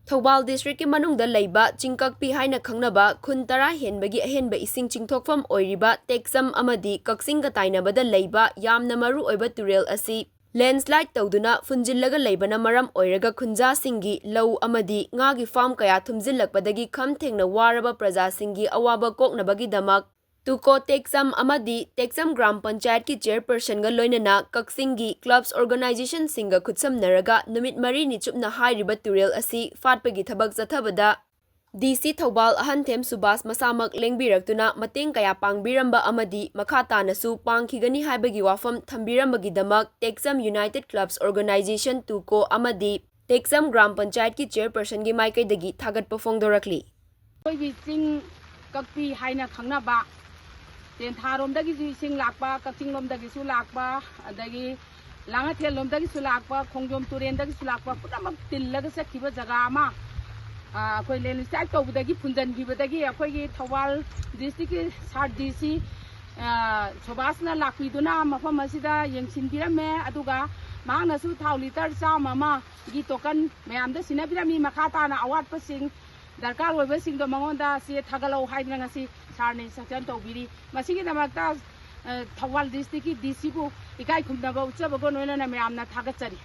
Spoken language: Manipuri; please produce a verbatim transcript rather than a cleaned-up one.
ꯊꯧꯕꯥꯜ ꯗꯤꯁꯇ꯭ꯔꯤꯛꯀꯤ ꯃꯅꯨꯡꯗ ꯂꯩꯕ ꯆꯤꯡꯀꯛꯄꯤ ꯍꯥꯏꯅ ꯈꯪꯅꯕ ꯈꯨꯟ ꯇꯔꯥ ꯍꯦꯟꯕꯒꯤ ꯑꯍꯦꯟꯕ ꯏꯁꯤꯡ ꯆꯤꯡꯊꯣꯛꯐꯝ ꯑꯣꯏꯔꯤꯕ ꯇꯦꯛꯆꯝ ꯑꯃꯗꯤ ꯀꯛꯆꯤꯡꯒ ꯇꯥꯏꯅꯕꯗ ꯂꯩꯕ ꯌꯥꯝꯅ ꯃꯔꯨ ꯑꯣꯏꯕ ꯇꯨꯔꯦꯜ ꯑꯁꯤ ꯂꯦꯟꯁꯂꯥꯏꯗ ꯇꯧꯗꯨꯅ ꯐꯨꯟꯖꯤꯜꯂꯒ ꯂꯩꯕꯅ ꯃꯔꯝ ꯑꯣꯏꯔꯒ ꯈꯨꯟꯖꯥꯁꯤꯡꯒꯤ ꯂꯧ ꯑꯃꯗꯤ ꯉꯥꯒꯤ ꯐꯥꯔꯝ ꯀꯌꯥ ꯊꯨꯝꯖꯤꯜꯂꯛꯄꯗꯒꯤ ꯈꯝ ꯊꯦꯡꯅ ꯋꯥꯔꯕ ꯄ꯭ꯔꯖꯥꯁꯤꯡꯒꯤ ꯑꯋꯥꯕ ꯀꯣꯛꯅꯕꯒꯤꯗꯃꯛ ꯇꯨꯀꯣ ꯇꯦꯛꯆꯝ ꯑꯃꯗꯤ ꯇꯦꯛꯆꯝ ꯒ꯭ꯔꯥꯝ ꯄꯟꯆꯥꯌꯠꯀꯤ ꯆꯦꯌꯔꯄꯔꯁꯟꯒ ꯂꯣꯏꯅꯅ ꯀꯛꯆꯤꯡꯒꯤ ꯀ꯭ꯂꯕꯁ ꯑꯣꯔꯒꯅꯥꯏꯖꯦꯁꯟꯁꯤꯡꯒ ꯈꯨꯠꯁꯝꯅꯔꯒ ꯅꯨꯃꯤꯠ ꯃꯔꯤꯅꯤ ꯆꯨꯞꯅ ꯍꯥꯏꯔꯤꯕ ꯇꯨꯔꯦꯜ ꯑꯁꯤ ꯐꯥꯠꯄꯒꯤ ꯊꯕꯛ ꯆꯠꯊꯕꯗ ꯗꯤ ꯁꯤ ꯊꯧꯕꯥꯜ ꯑꯍꯟꯊꯦꯝ ꯁꯨꯕꯥꯁ ꯃꯁꯥꯃꯛ ꯂꯦꯡꯕꯤꯔꯛꯇꯨꯅ ꯃꯇꯦꯡ ꯀꯌꯥ ꯄꯥꯡꯕꯤꯔꯝꯕ ꯑꯃꯗꯤ ꯃꯈꯥ ꯇꯥꯅꯁꯨ ꯄꯥꯡꯈꯤꯒꯅꯤ ꯍꯥꯏꯕꯒꯤ ꯋꯥꯐꯝ ꯊꯝꯕꯤꯔꯝꯕꯒꯤꯗꯃꯛ ꯇꯦꯛꯆꯝ ꯌꯨꯅꯥꯏꯇꯦꯗ ꯀ꯭ꯂꯕꯁ ꯑꯣꯔꯒꯅꯥꯏꯖꯦꯁꯟ ꯇꯨꯀꯣ ꯑꯃꯗꯤ ꯇꯦꯛꯆꯝ ꯒ꯭ꯔꯥꯝ ꯄꯟꯆꯥꯌꯠꯀꯤ ꯆꯦꯌꯔꯄꯔꯁꯟꯒꯤ ꯃꯥꯏꯀꯩꯗꯒꯤ ꯊꯥꯒꯠꯄ ꯐꯣꯡꯗꯣꯔꯛꯂꯤ꯫ ꯑꯩꯈꯣꯏꯒꯤ ꯆꯤꯡ ꯀꯛꯄꯤ ꯍꯥꯏꯅ ꯈꯪꯅꯕ, ꯇꯦꯟꯊꯥꯔꯣꯝꯗꯒꯤꯁꯨ ꯏꯁꯤꯡ ꯂꯥꯛꯄ, ꯀꯛꯆꯤꯡꯂꯣꯝꯗꯒꯤꯁꯨ ꯂꯥꯛꯄ, ꯑꯗꯒꯤ ꯂꯥꯡꯉꯊꯦꯜꯂꯣꯝꯗꯒꯤꯁꯨ ꯂꯥꯛꯄ, ꯈꯣꯡꯖꯣꯝ ꯇꯨꯔꯦꯟꯗꯒꯤꯁꯨ ꯂꯥꯛꯄ, ꯄꯨꯝꯅꯃꯛ ꯇꯤꯜꯂꯒ ꯆꯠꯈꯤꯕ ꯖꯒꯥ ꯑꯃ, ꯑ, ꯑꯩꯈꯣꯏ ꯂꯦꯟꯁꯂꯥꯏꯗ ꯇꯧꯕꯗꯒꯤ ꯐꯨꯟꯖꯟꯈꯤꯕꯗꯒꯤ ꯑꯩꯈꯣꯏꯒꯤ ꯊꯧꯕꯥꯜ ꯗꯤꯁꯇ꯭ꯔꯤꯛꯀꯤ ꯁꯥꯔ ꯗꯤ ꯁꯤ, ꯑ, ꯁꯨꯕꯥꯁꯅ ꯂꯥꯛꯄꯤꯗꯨꯅ ꯃꯐꯝ ꯑꯁꯤꯗ ꯌꯦꯡꯁꯤꯟꯕꯤꯔꯝꯃꯦ꯫ ꯑꯗꯨꯒ ꯃꯍꯥꯛꯅꯁꯨ ꯊꯥꯎ ꯂꯤꯇꯔ ꯆꯥꯝꯃ ꯑꯃꯒꯤ ꯇꯣꯀꯟ ꯃꯌꯥꯝꯗ ꯁꯤꯟꯅꯕꯤꯔꯝꯃꯤ꯫ ꯃꯈꯥ ꯇꯥꯅ ꯑꯋꯥꯠꯄꯁꯤꯡ ꯗꯔꯀꯥꯔ ꯑꯣꯏꯕꯁꯤꯡꯗꯣ ꯃꯉꯣꯟꯗ ꯆꯦ ꯊꯥꯒꯠꯂꯛꯎ ꯍꯥꯏꯗꯅ ꯉꯁꯤ ꯁꯥꯔꯅ instruction ꯇꯧꯕꯤꯔꯤ꯫ ꯃꯁꯤꯒꯤꯗꯃꯛꯇ, ꯑ, ꯊꯧꯕꯥꯜ ꯗꯤꯁꯇ꯭ꯔꯤꯛꯀꯤ ꯗꯤ ꯁꯤꯕꯨ ꯏꯀꯥꯏ ꯈꯨꯝꯅꯕ ꯎꯠꯆꯕꯒ ꯂꯣꯏꯅꯅ ꯃꯌꯥꯝꯅ ꯊꯥꯒꯠꯆꯔꯤ꯫